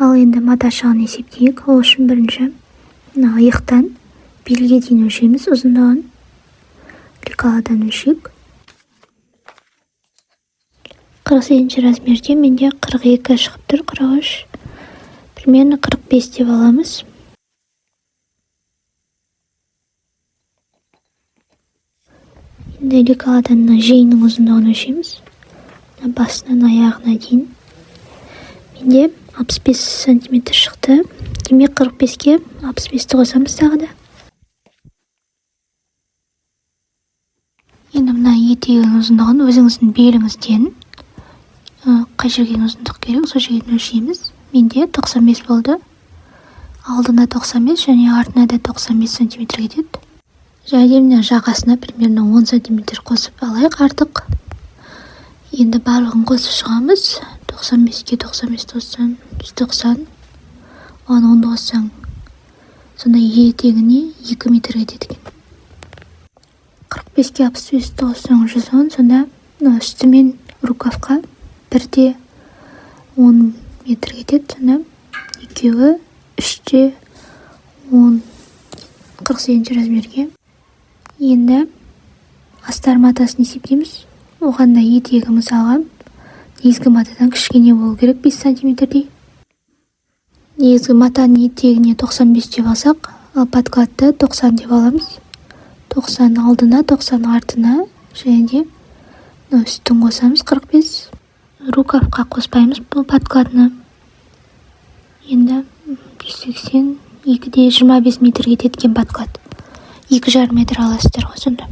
Ал енді мата шығынын есептейік. Ол үшін бірінші мына иықтан белге дейін өлшейміз ұзындығын. Лекаладан өлшейік. 48 размерде менде 42 шығып тұр, 43, примерно 45 деп аламыз. Енді лекаладан мына жеңнің ұзындығын өлшейміз. Мына басынан аяғына дейін менде 65 сантиметр шықты. Демек, 45-ке 65-ті қосамыз тағы да. Енді мына етегінің ұзындығын өзіңіздің беліңізден қай жерге ұзындық керек, сол жерден өлшейміз. Менде 95 болды. Алдына 95 және артына да 95 сантиметр кетеді. Және де мына жағасына примерно 10 сантиметр қосып алайық артық. Енді барлығын қосып шығамыз. 95-ке 95 қоссаң, 190. Оған 10-ды қоссаң, сонда етегіне 2 метр кетеді екен. 45-ке 65-ті қоссаң, 110. Сонда мына үстімен рукавқа 1,10 метр кетеді. Сонда екеуі 3,10, 48 размерге. Енді астар матасын есептейміз. Оған да етегі, мысалға, негізгі матадан кішкене болу керек, 5 сантиметрдей. Негізгі матаның етегіне 95 деп алсақ, ал подкладты 90 деп аламыз. 90 алдына, 90 артына және де мына үстін қосамыз, 45. Рукавқа қоспаймыз бұл подкладны. Енді 180, 2,25 метр кетеді екен подклад. 2,5 метр аласыздар ғой сонда.